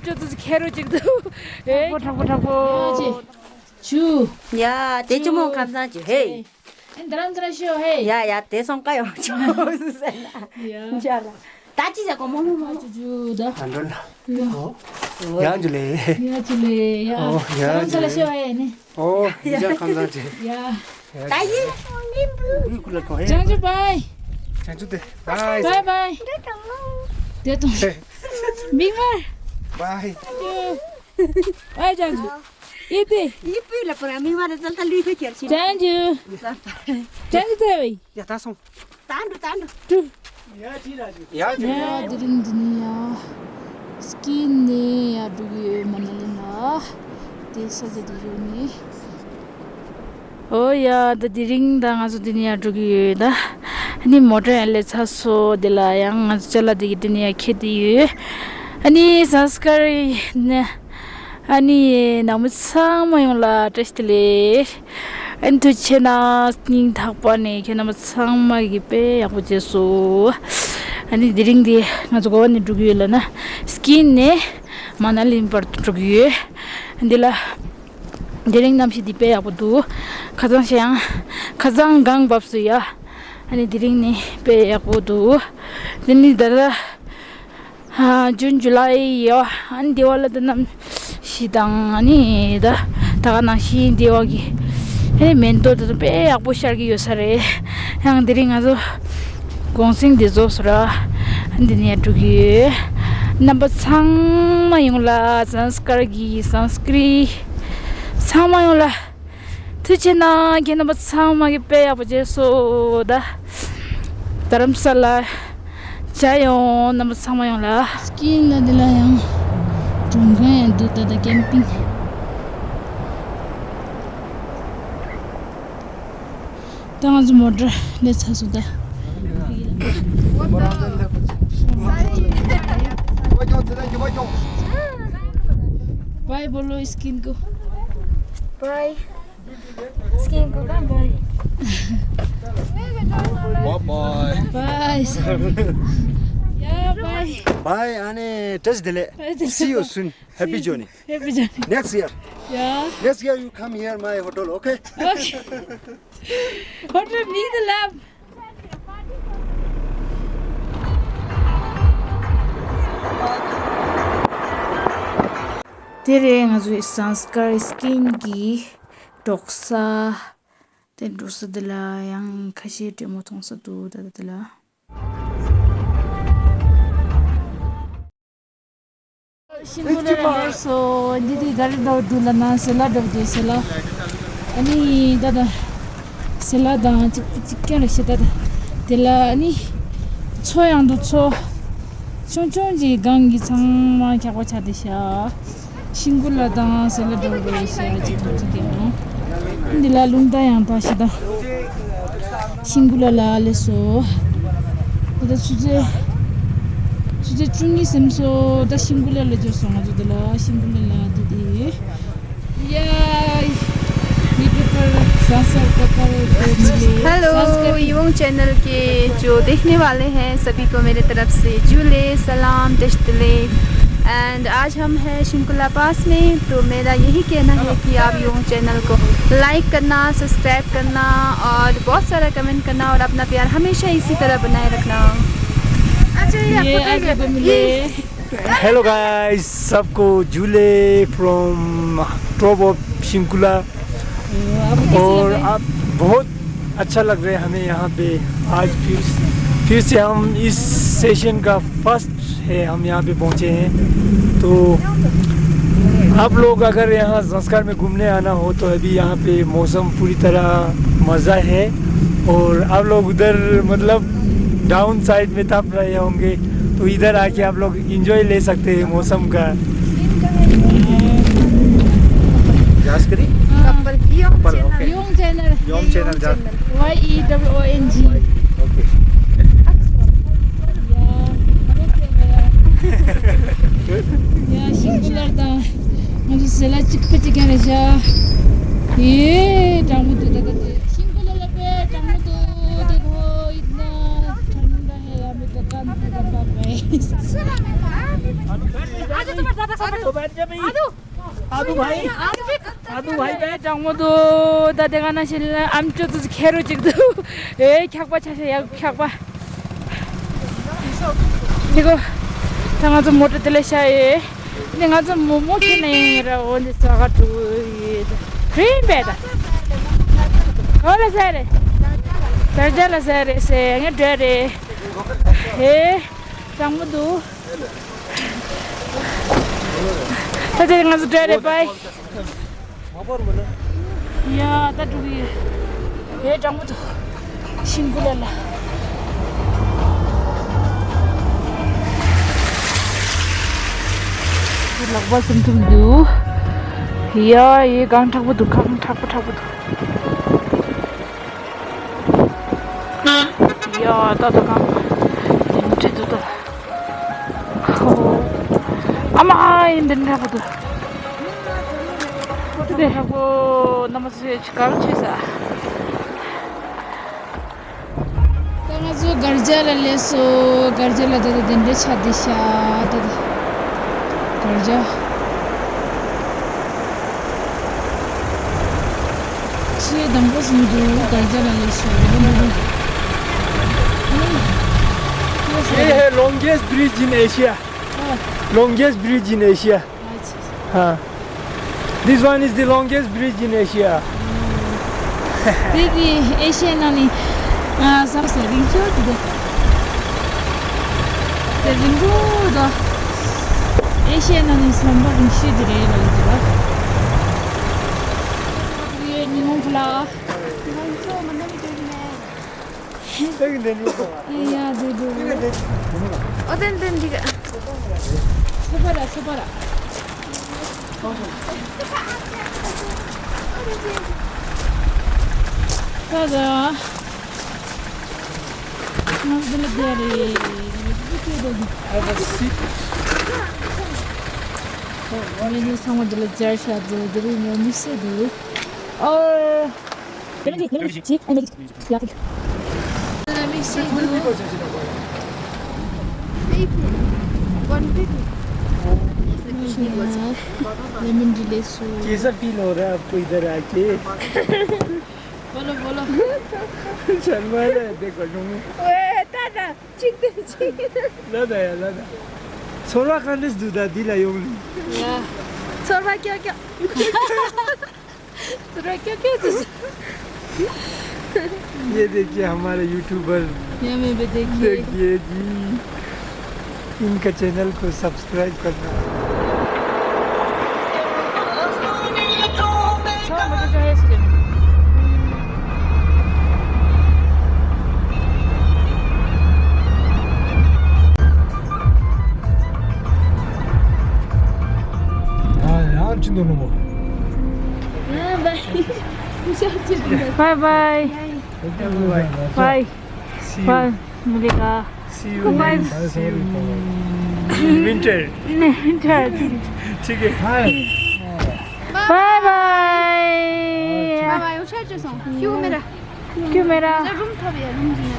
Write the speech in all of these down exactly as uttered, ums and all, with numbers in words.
ཅོ་ཙི་ཁེ་རོ་ཅིག་འདུག་ཨེ། དྲག་པོ་དྲག་པོ་དྲག་པོ། ཡ་ཅི། ཆུ། ཡ་དེ་ཅི་མོ་ཁམས་བཟང་ཅིག་ཧེ། ཨེ་འདི་རང་འདི་རང་ཤོ་ཧེ། ཡ་ཡ་དེ་སོང་ཀ་ཡོང་ཆོག་ཟེར་ན། ཡ། ཡ་ལ། ད་ཅི་ཟེར་གོ་མོ་མོ་མོ། ཅུ་ཅུ་ད། ད་འགྲོ་ལ། ཡ། ཡ་ཇུ་ལེ། ཡ་ཇུ་ལེ་ཡ། ཨོ་ཡ་ཇུ་ལེ། ད་རང་ས་ལ་ཤོ་ཧེ་ནི། ཨོ་ཡ་ཁམས་བཟང་ཅིག་ཡ། ད་ཡིན། ཡི་ཀུ་ལ་ཁོ་ཧེ། ཅང་ཅུ་བའི། ཅང་ཅུ་དེ། བའི། བའི་བའི། དེ་དང་། མིག་དམར། བའི། བའི་ཅང་ཅུ། ཡི་དེ། ཡི་པུས་ལ་པུ་ར་མིག་དམར་རེ་ཙལ་ཏ་ལུས་ཁ་ཁྱེར་ཕྱིན། ཅང་ཅུ། ཅང་ཅུ་དེ་བའི། ཡ་ད་སོང་། ད་འགྲོ་ད་འགྲོ། ཀྲུ། ཡ་དེ་རིང་འདི་ནི་ཡ། སི་ཀིན་ནས་ཡར་འགྲོ་གི་ཡོད་མ་ན་ལི་ལ། དེ་ས་ཆ་དེ་ཡོད་ནི། ཨོ་ཡ་ད་དེ་རིང་ད་ང་ཚོ་འདི་ནས་ཡར་འགྲོ་གི་ཡོད་ད། ཨ་ནི་མོ་ཊ་ཡང་སླེབས་ཚར་སོང་། དེ་ལ་ཡང་ང་ཚོ་ཅ་ལག་དེ་གི་འདི་ནས་ཡར་འཁྱེར་དེ་ཡོད། ཨ་ནི་སངས་དཀར་ནས། ཨ་ནི་ནང་མི་ཚང་མ་ཡོང་ལ་བཀྲ་ཤིས་བདེ་ལེགས། ཨ་ནི་ཐུགས་རྗེ་ཆེ་གནང་། སྙིང་ཐག་པ་ནས་ཁྱེད་རྣམ་པ་ཚང་མ་གིས་དཔེ་ཡག་པོ་བྱས་སོང་། ཨ་ནི་དེ་རིང་འདི་ང་ཚོ་ག་པར་ནས་འགྲོ་གི་ཡོད་ལབ་ན། སི་ཀིན་ནས་མ་ན་ལི་བར་དུ་འགྲོ་གི་ཡོད། འདི་ལ་དེ་རིང་གནམ་གཤིས་འདི་དཔེ་ཡག་པོ་འདུག་ཁ་སང་ཞེ་ཡང་ཁ་སང་གངས་བབས་སོང་ཡ། ཨ་ནི་དེ་རིང་ནི་དཔེ་ཡག་པོ་འདུག་དེ་ནི་ད་ལྟ། ཨ། ཇུན་ཇུ་ལའི་ཡོད། ཨ་ནི་དེ་བ་ལ་ད་གནམ་གཤིས་དང་ཨ་ནི་ད་ད་ག་ནང་བཞིན་དེ་བ་གི་ཨ་ནི་མེ་ཏོག་དེ་ཚོ་དཔེ་ཡག་པོ་ཤར་གྱི་ཡོད་ས་རེད། ཡང་དེ་རིང་ང་ཚོ་གུང་སེང་དེ་རྫོགས་སོང་ར། ཨ་ནི་འདི་ནས་འགྲོ་གི་ཡོད། རྣམ་པ་ཚང་མ་ཡོང་ལ་སངས་དཀར་གྱི་སངས་ཀྲིད་ཚང་མ་ཡོང་ལ། ཐུགས་རྗེ་གནང་། ཁྱེད་རྣམ་པ་ཚང་མ་གིས་དཔེ་ཡག་པོ་བྱས་སོང་ད། རྡ་རམ་ས་ལ་མཇལ་ཡོང་། རྣམ་པ་ཚང་མ་ཡོང་ལ། སི་ཀིན་ལ་འདི་ལ་ཡང་གྲོང་ཁྱེར་ཡང་འདུག་ད་ད་ཀེམ་པིང་། ད་ང་ཚོ་མོ་ཊ་སླེབས་ཚར་སོང་ད། བའི་བོ་ལོ་སི་ཀིན་ཀོ། བའི། སི་ཀིན་ཀོ་ག་བའི། བའི་བའི། བའི། ཡ་བའི། བའི། ཨ་ནི་བཀྲ་ཤིས་བདེ་ལེགས། བཀྲ་ཤིས་བདེ་ལེགས། See you soon. Happy journey. Happy journey. Next year. Yeah. Next year you come here my hotel, okay? Okay. Hotel means the love. དེ་རིང་ང་ཚོའི་སངས་དཀར་སི་ཀིན་གྱི་འབྲོག་ས། དེ་འབྲོག་ས་འདི་ལ་ཡང་ཁ་ཤས་བགྲེས་མོ་མཐོང་ས་འདུག་ད་ལྟ་འདི་ལ། ཤིང་ཀུ་ལ་ལ་སླེབས་སོང་། འདི་དེ་ག་རེ་འདྲ་འདུག་ལབ་ན་ཟེ་ལ་འདྲ་འདུག་ཟེ་ལ། ཨ་ནི་ད་ད་ཟེ་ལ་དང་གཅིག་གཅིག་རྐྱང་རེད་ཤག་ད་ད་དེ་ལ་ཨ་ནི་མཚོ་ཡང་འདུག་མཚོ་ཆུང་ཆུང་ཅིག་སྒང་གི་ཚང་མ་འཁྱག་པ་ཆགས་བསྡད་ཤག་ཤིང་ཀུ་ལ་དང་ཟེ་ལ་འདྲ་བོ་རེད་ཤག་ཅིག་ཐུག་ཅིག་ཀྱང་། འདི་ལ་རླུང་རྟ་ཡང་དག་ཤི་ད། ཤིང་ཀུ་ལ་ལ་སླེབས་སོང་། ད་ལྟ་ཆུ་ཚོད་ཆུ་ཚོད་བཅུ་གཉིས་ཟིན་སོང་། ད་ཤིང་ཀུ་ལ་ལ་འབྱོར་སོང་། ང་ཚོ་འདི་ལ་ཤིང་ཀུ་ལ་ལ་འདི་དེ། या। ये पेपर संसार का कर हेलो। युवोंग चैनल के जो देखने वाले हैं, सभी को मेरे तरफ से झूले, सलाम, जश्तले। एंड आज हम हैं शिंकुला पास में, तो मेरा यही कहना है कि आप युवोंग चैनल को लाइक करना, सब्सक्राइब करना और बहुत सारा कमेंट करना और अपना प्यार हमेशा इसी तरह बनाए रखना। अच्छा, ये ये आपको आगे क्या को मिले। हेलो गाइस, सबको झूले फ्रॉम ट्रोब ऑफ शिंकुला। आपको कैसे और लगा? आप बहुत अच्छा लग रहा है हमें यहाँ पे। आज फिर फिर से हम इस सेशन का फर्स्ट है, हम यहाँ पे पहुँचे हैं। तो आप लोग अगर यहाँ संस्कार में घूमने आना हो तो अभी यहाँ पे मौसम पूरी तरह मज़ा है। और आप लोग उधर मतलब डाउन साइड में तप रहे होंगे, तो इधर आके आप लोग एंजॉय ले सकते हैं मौसम का। जास्करी? कपल। Couple, okay. युवोंग चैनल। युवोंग चैनल, जा। Y E W O N G। Okay. या, या, शिंकुला ད་ང་ཚོ་ཟེ་ལ་གཅིག་པ་གཅིག་རྐྱང་རེད་ཤག་ཡེ་གྲང་མོ་འདུག་ད་ད་དེ། शिंकुला ལ་དཔེ་གྲང་མོ་འདུག་དེ་ཁོ་इतना ठंडा है, यहाँ पे तो कान पूरा बाप है। आदु भाइ। आदु भाइ। आदु भाइ। ए, जम्मो दु, द देगा ना शिल, आम चो तु खेरो चिक दु। ए, ख्याक पा छा छा या, ख्याक पा। देखो, ता ང་ཚོ་མོ་ཊ་དེ་ལ་ཤ་ཡེ། ནི་ང་ཚོ་མོ་མོ་ཁྱེར་ནས་ཡིན་ར། འོ་འདི་ས་ག་ཏུ་ཡེ། ཁྲིན་བེ་ད། ག་ལ་ཟེར་རེད། དར་ཇ་ལ་ཟེར་རེད་ཟེར། ངས་འདྲ་རེད། ཧེ། གཙང་མོ་འདུག་ད་དེ་ང་ཚོ་འདྲ་རེད། པའི། ཡ། ད་འགྲོ་གི་ཡོད། ཡེ། གཙང་མོ་འདུག་ཤིང་ཀུ་ལ་ལ། ལག་པ་སུམ་ཐུབ་འདུག་ཡ། ཡེ། གངས་མཁྲེགས་པོ་འདུག་གངས་མཁྲེགས་པོ་མཁྲེགས་པོ་འདུག་ཡ། ད་ད་གང་དེ་འདྲ་འདུག་ད། ཨ་མ། ཨ་ཡིན་འདི་འདྲ་པོ་འདུག་དེ་འདྲ་པོ་རྣམ་པ་ཚོས་ག་རེ་བྱས་ས། ད་ང་ཚོ་གར་ཇ་ལ་སླེབས་སོང་། གར་ཇ་ལ་ད་ད་དེ་འདྲ་ཆགས་བསྡད་ཤག་ད་ད་གར་ཇ། ཆེས་དང་པོ་ཟིན་དུ་གར་ཇ་ལ་ལས་ཤོར། ये है longest bridge in Asia। Longest bridge in Asia। हाँ। This one is the longest bridge in Asia. དེ་གི་ཨེ་ཤི་ཡ་ནང་ནས་ཨ་ས་ས་རིང་ཤོས་དེ། དེ་རིང་པོ་ད། ཨེ་ཤི་ཡ་ནང་ནས་ཟམ་པ་རིང་ཤོས་དེ་རེད་ལབ་ཀྱི་འདུག་ར། ཡེ་ཉི་མ་ཁ་ལག་ང་ཚོ་མ་ནམ་དེ་ནས། ཨེ་ཡ་དེ་དེ། ཨོ་དེན་དེན་འདི་ག་ཚོ་པ་ར་ཚོ་པ་ར། ད་ད། ང་འདི་ལ་བསྡད་རེད། ང་ཚོ་ཚོ་ད་འདི། ང་ཚོ་ཚང་མ་འདི་ལ་སྦྱར་བཞག་འདུག་འདི་རིགས་ངའི་དམིགས་བསལ་འདུག་ཨོ། དེ་ལ་དམིགས་བསལ་འདུག་ལེ་མོན་ཊི་ལེགས་སོ། कैसा फील हो रहा है आपको इधर आके? बोलो, बोलो। शर्मा रहे, देखो, नुनू। ओए, दादा, चिक दे, चिक। ལ་ད་ཡ་ལ་ད། ཚོར་བ་ག་འདྲས་འདུག་ད་འདི་ལ་ཡོང་ནས། ཡ། ཚོར་བ་ཀྱོ་ཀྱོ། ཚོར་བ་ཀྱོ་ཀྱོ་དུ། ये देखिए हमारे यूट्यूबर। ये मैं भी देखिए। देखिए जी। इनका चैनल को सब्सक्राइब करना। Bye bye. बाय। बाय। मिलेगा। See you in, see you in winter। Winter। ठीक है। Bye bye. Bye bye. क्यों मेरा? क्यों मेरा? रूम था भैया, रूम जीना।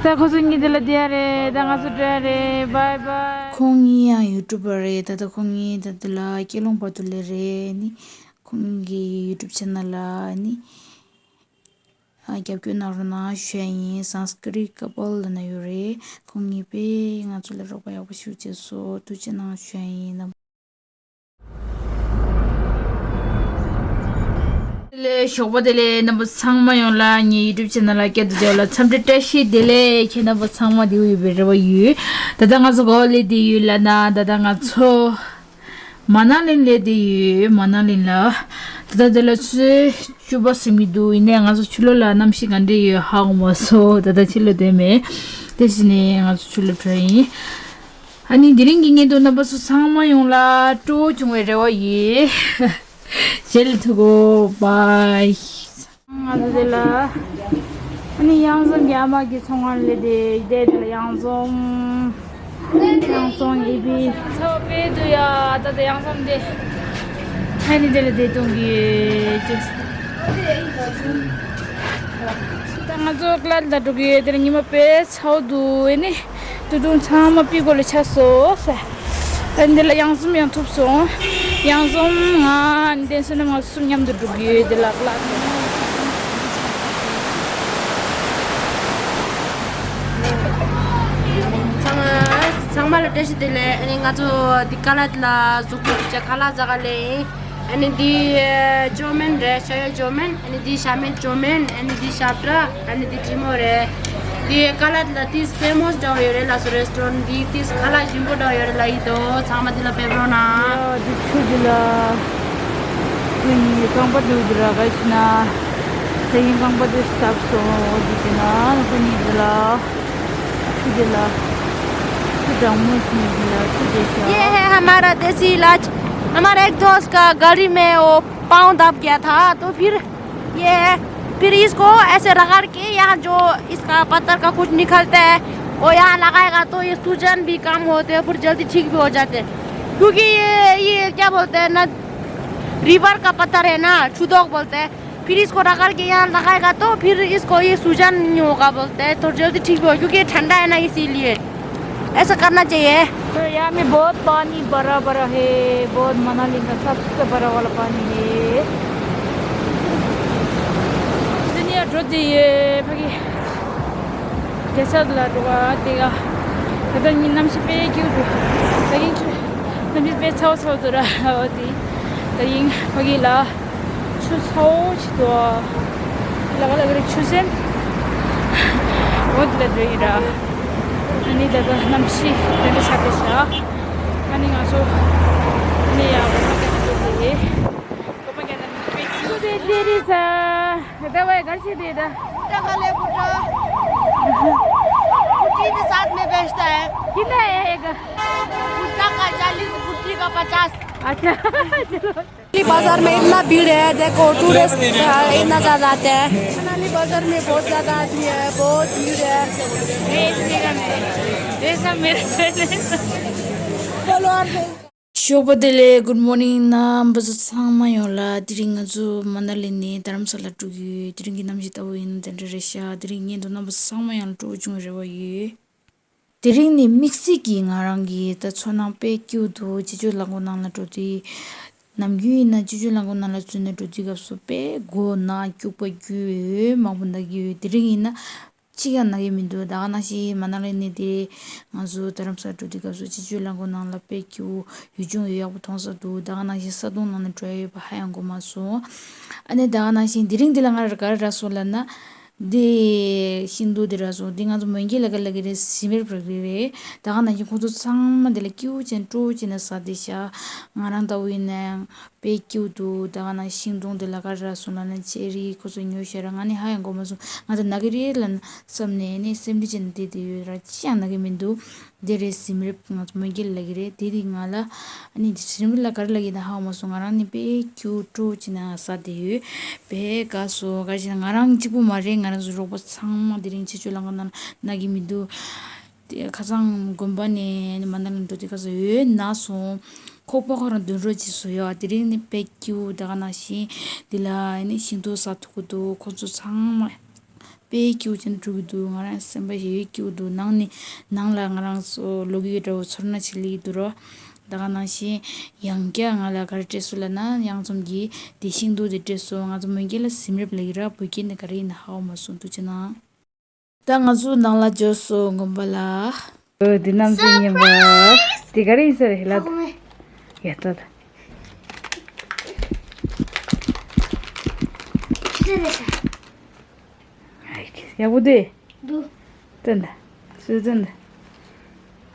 ད་ཁོ་ཚོ་གཉིས་དེ་ལ་བསྡད་རེད། ད་ང་ཚོ་འགྲོ་རེད། བྷའི་བྷའི། ཁོང་གཉིས་ཡང་ཡུ་ཊུབ་པར་རེད། ད་ལྟ་ཁོང་གཉིས་ད་ལྟ་ལ་སྐྱེ་ལུང་པ་ཏུ་ལེ་རེད་ནི། ཁོང་གི་ཡུ་ཊུབ་ཆེ་ནལ་ལ་ནི། ཨ། རྒྱབ་སྐྱོར་གནང་རོགས་གནང་ཞུ་ཡ་ཡིན། སངས་ཀྲིཏ་ཀ་པལ་ལབ་ན་ཡོད་རེད། ཁོང་གཉིས་པས་ང་ཚོ་ལ་རོགས་པ་ཡག་པོ་ཞེ་པོ་བྱས་སོང་། ཐུགས་རྗེ་གནང་ཞུ་ཡ་ཡིན། དེ་ལས་ཞོགས་པ་དེ་ལས་རྣམ་པ་ཚང་མ་ཡོངས་ལ་ངའི་ཡུ་ཊུབ་ཆེ་ནལ་ལ་སྐྱབས་འགྲོ་ལ་འཚམས་འདྲི་བཀྲ་ཤིས་བདེ་ལེགས། ཁྱེད་རྣམ་པ་ཚང་མ་བདེ་པོ་ཡོད་པའི་རེ་བ་ཡོད། ད་ལྟ་ང་ཚོ་ག་པར་སླེབས་བསྡད་ཡོད་ལབ་ན། ད་ལྟ་ང་ཚོ་མ་ན་ལི་སླེབས་བསྡད་ཡོད། མ་ན་ལི་ལ། ད་ལྟ་དེ་ལ་ཆུ་ཚོད་བཅུ་པ་ཟིན་གྱི་འདུག་ཡིན་ནའི་ང་ཚོ་ཕྱི་ལོགས་ལ་གནམ་གཤིས་ག་འདྲ་ཡོད་ཧ་གོ་མ་སོང་། ད་ལྟ་ཕྱི་ལོགས་བསྡད་མེད། དེ་བྱས་ནས་ང་ཚོ་ཕྱི་ལོགས་འགྲོ་ཡིན། ཨ་ནི་དེ་རིང་གི་བརྙན་ཐུང་རྣམ་པ་ཚོ་ཚང་མ་ཡོངས་ལ་སྤྲོ་བོ་བྱུང་བའི་རེ་བ་ཡོད། རྗེས་ལ་ཐུག་གོ། བྷའི། ང་ཚོ་དེ་ལ་ཨ་ནི་གཡང་འཛོམས་ཀྱི་ཨ་མ་གི་ཚོང་ཁང་སླེབས་ཏེ། དེ་དེ་ལ་གཡང་འཛོམས། གཡང་འཛོམས་ཨེ་བི། ཚ་བ་དཔེ་འདུག་ཡ། ད་ལྟ་གཡང་འཛོམས་དེ། ཨ་ནི་དེ་ལ་བདེ་སྟོང་གི་ཅིག་ང་ཚོ་ཀླད་ལ་འགྲོ་གི་ཡོད། དེ་ལ་ཉི་མ་དཔེ་ཚ་བོ་འདུག་ཨེ་ནི་དུ་དུང་ཚང་མ་པི་གོ་ལ་ཆགས་སོང་ཟེར། ཨ་ནི་དེ་ལ་གཡང་འཛོམས་ཡང་ཐུབ་སོང་། གཡང་འཛོམས་ང་ཨ་ནི་བསྟན་སྲུང་ནི་ང་གསུམ་མཉམ་དུ་འགྲོ་གི་ཡོད། དེ་ལ་ཀླད་ཚང་ཚང་མ་ལ་བཀྲ་ཤིས་བདེ་ལེགས། ཨ་ནི་ང་ཚོ་འདི་ཀ་ལ་ལ་ཟུག་པོ་ཅ་ཁ་ལ་ཟ་ག་ལེ་ཡིན། ཨ་ནི་འདི་ཅོ་མེན་རེད། ཤ་ཡོད་ཅོ་མེན། ཨ་ནི་འདི་ཤ་མེད་ཅོ་མེན། ཨ་ནི་འདི་ཤ་བཀྲ། ཨ་ནི་འདི་ཀྲི་མོ་རེད། འདི་ཀ་ལ་ལ་ཏིས་ཕེ་མོས་འདྲ་བོ་ཡོད་རེད་ལ་སོ། རེ་སི་ཊོ་རན་འདི་ཏིས་ཁ་ལག་ཞིམ་པོ་འདྲ་བོ་ཡོད་རེད་ལ། ཡིད་དོ་ཚང་མ་འདི་ལ་ཕེབས་རོགས་གནང་། ཡ་འདི་ཆུ་འདི་ལ་ཁོ་གཉིས་རྐང་པ་འདུག་འདི་ལ་ག་ཕྱིན་ན་ད་ཡིན་རྐང་པ་འདི་སྟབས་སོང་འོ་འདི་དེ་ན་ཁོ་གཉིས་འདི་ལ། ཆུ་དེ་ལ། ཆུ་གྲང་མོ་ཞིག་ལ་ཆུ་དེ་ཤ། ये है हमारा देसी इलाज। हमारे एक दोस्त का गाड़ी में वो पाँव दब गया था, तो फिर ये, फिर इसको ऐसे रगड़ के यहाँ जो इसका पत्थर का कुछ निकलता है, वो यहाँ लगाएगा, तो ये सूजन भी कम होते हैं, फिर जल्दी ठीक भी हो जाते हैं। क्योंकि ये, ये क्या बोलते हैं ना, रिवर का पत्थर है ना, छुदोक बोलते हैं। फिर इसको रगड़ के यहाँ लगाएगा तो फिर इसको ये सूजन नहीं होगा बोलते हैं, तो जल्दी ठीक होगा, क्योंकि ये ठंडा है ना, इसीलिए ऐसा करना चाहिए। तो यहाँ में बहुत पानी भरा भरा है, बहुत मनाली का सबसे बड़ा वाला पानी है। दुनिया ड्रो दिए भागी कैसा ला ड्रो देगा। कदम ये नमसी पे क्यों दो। लेकिन नमसी पे छाओ छाओ तो रहा होती। लेकिन भागी ला ཆུ་ཚ་བོ་ཞིག་འདུག་ལ་ག་ལ་ག་རེ་ཆུ་སེམས། འོ་དེ་ལ་འགྲོ་ཡི་ར། ཨ་ནི་ད་ལྟ་གནམ་གཤིས་དེ་འདྲ་ཆགས་བསྡད་ཤག་ཨ་ནི་ང་ཚོ་ཨ་ནི་ཡང་གོ་པ་རྒྱ་ནག་འགྲོ་དེ་ཡི། གོ་པ་རྒྱ་ནག་མི་དཔེ་ཁྱུ་དེ་དེ་རི་ས་ད་བའི་གར་ཞིག་དེ་ད། भुट्टा खा ले भुट्टा। भुट्टी के साथ में बेचता है। कितना है एक? भुट्टा का चालीस, भुट्टी का पचास। अच्छा। मनाली बाजार में इतना भीड़ है, देखो टूरिस्ट इतना ज्यादा आते हैं। मनाली बाजार में बहुत ज्यादा आदमी है, बहुत भीड़ है। ये सब मेरे चलो आप। ཞོགས་པ་བདེ་ལེགས། Good morning རྣམ་པ་ཚོ་ཚང་མ་ཡོང་ལ། དེ་རིང་ང་ཚོ་མ་ན་ལི་ནས་རྡ་རམ་ས་ལ་འགྲོ་གི་ཡོད། དེ་རིང་གི་གནམ་གཤིས་ལྟ་བུ་ཡིན་ན་དེ་འདྲ་རེད་ཤག་དེ་རིང་ཉིན་དུ་རྣམ་པ་ཚང་མ་ཡོང་ལ་སྤྲོ་བོ་བྱུང་བའི་རེ་བ་ཡོད། དེ་རིང་ནི་དམིགས་བསལ་གྱིས་ང་རང་གི་ད་ཚོར་སྣང་དཔེ་སྐྱིད་པོ་འདུག་སྤྱི་སྤྱོད་རླངས་འཁོར་ནང་ལ་འགྲོ་དུས། ནམ་རྒྱུན་ཡིན་ན་སྤྱི་སྤྱོད་རླངས་འཁོར་ནང་ལ་འཛུལ་ནས་འགྲོ་དུས་སྐབས་སུ་དཔེ་མགོ་ན་སྐྱུག་པ་རྒྱུ་འོ་མང་པོ་ན་གི་ཡོད། དེ་རིང་ཡིན་ན་གཅིག་ཀྱང་ན་གི་མི་འདུག་ད་ག་ནང་བཞིན་མ་ན་ལི་ནས་དེ་ང་ཚོ་རྡ་རམ་ས་ལ་འགྲོ་དུས་སྐབས་སུ་སྤྱི་སྤྱོད་རླངས་འཁོར་ནང་ལ་དཔེ་སྐྱིད་པོ་ཡུལ་ལྗོངས་ཡོད་ཡག་པོ་མཐོང་ས་འདུག་ད་ག་ནང་བཞིན་ས་དོང་ནང་ལ་འགྲོ་ཡ་ཡོད་པ་ཧ་ཡང་གོ་མ་སོང་། ཨ་ནི་ད་ག་ནང་བཞིན་དེ་རིང་འདི་ལ་ང་ར་ག་རེ་རག་སོང་ལབ་ན། འདི་ཤིང་ཏོག་འདི་རག་སོང་། འདི་ང་ཚོ་མོན་གྱི་ལ་ག་ལ་གི་རེད། ཟི་མེར་བྲག་རི་རེད། ད་ག་ནང་བཞིན་ཁོང་ཚོ་ཚང་མ་འདི་ལ་སྐྱིད་པོ་ཅན་སྤྲོ་བོ་ཅན་ན་ཟ་བསྡད་ཤག་ང་རང་ལྟ་བུ་ཡིན་ན་ཡང་དཔེ་སྐྱིད་པོ་འདུག་ད་ག་ནང་ཤིང་སྡོང་འདི་ལ་ག་རེ་རག་སོང་ལབ་ན་ཅེ་རི། ཁོ་ཚོ་ཉོ་ཤེས་ར། ང་ནི་ཧ་ཡང་གོ་མ་སོང་། ང་ཚོ་ན་གི་རེད་ལབ་ན་བསམ་ནས་ནི་སེམས་ཁྲལ་བྱས་ནས་བསྡད་དེ་ཡོད་ར། ཅི་ཡང་ན་གི་མི་འདུག་འདི་རེད། ཟི་མེར་ང་ཚོ་མོན་གྱི་ལ་གི་རེད། དེ་རིང་ང་ལ་ཨ་ནི་ཟི་མེར་ལ་ག་རེ་ལ་གི་ན་ཧ་གོ་མ་སོང་། ང་རང་ནི་དཔེ་སྐྱིད་པོ་སྤྲོ་བོ་ཅན་ན་ཟ་བསྡད་ཡོད། དཔེ་དགའ་སོང་། ག་རེ་ཟེར་ན་ང་རང་གཅིག་པུ་མ་རེད། ང་རང་ཚོ་རོགས་པ་ཚང་མ་དེ་རིང་སྤྱི་སྤྱོད་རླངས་འཁོར་ནང་ན་གི་མི་འདུག་དེ་ཁ་སང་དགོན་པ་ནས་མ་ན་ལ་འགྲོ་དུས་ཁ་སང་འོད་ན་སོང་། ཁོག་པ་ཁོ་རང་འདོན་རོགས་བྱེད་སོང་ཡ། དེ་རིང་ནི་དཔེ་སྐྱིད་པོ་ད་ག་ནང་བཞིན་འདི་ལ་ནི་ཤིང་ཏོག་ཟ་ཐུབ་ཀྱི་འདུག་ཁོ་ཚོ་ཚང་མ་དཔེ་སྐྱིད་པོ་བྱས་ནས་འགྲོ་གི་འདུག་ང་རང་སེམས་པ་ཞེ་པོ་སྐྱིད་པོ་འདུག་ནང་ནི་ནང་ལ་ང་རང་ཚོ་ལོ་རྒྱུས་འདྲ་བོ་ཚོར་སྣང་ཞིག་སླེབས་ཀྱི་འདུག་རོ། ད་ག་ནང་བཞིན་ཡང་བསྐྱར་ང་ལ་ག་རེ་སྤྲད་སོང་ལབ་ན་གཡང་འཛོམས་ཀྱིས་དེ་ཤིང་ཏོག་དེ་སྤྲད་སོང་། ང་ཚོ་མོན་གྱི་ལ་ཟི་མེར་ལབ་ཀྱི་ར། བོད་སྐད་ནས་ག་རེ་ཡིན་ན་ཧ་གོ་མ་སོང་། ཐུགས་རྗེ་གནང་། ད་ང་ཚོ་ནང་ལ་འབྱོར་སོང་དགོན་པ་ལ། འོ་འདི་རྣམ་ཚོའི་བརྙན་པ། འདི་ག་རེ་ཡིན་ས་རེད་ལ། ཧ་གོ་མེད། ཡ་ད་ད། ཁྱི་ལ་རེད་ཤག་ཨའི་ཀེ་ཡག་པོ་འདུག་འདུག་སྟོན་ད། སུ་སྟོན་ད།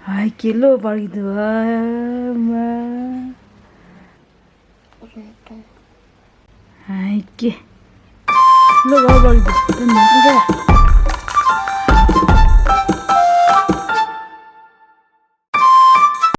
ཨའི་ཀེ་ལོ་བར་གྱི་འདུག་ཨ་མ། ཨའི་ཀེ། ལོ་བར་བར་གྱི་འདུག་སྟོན་ད།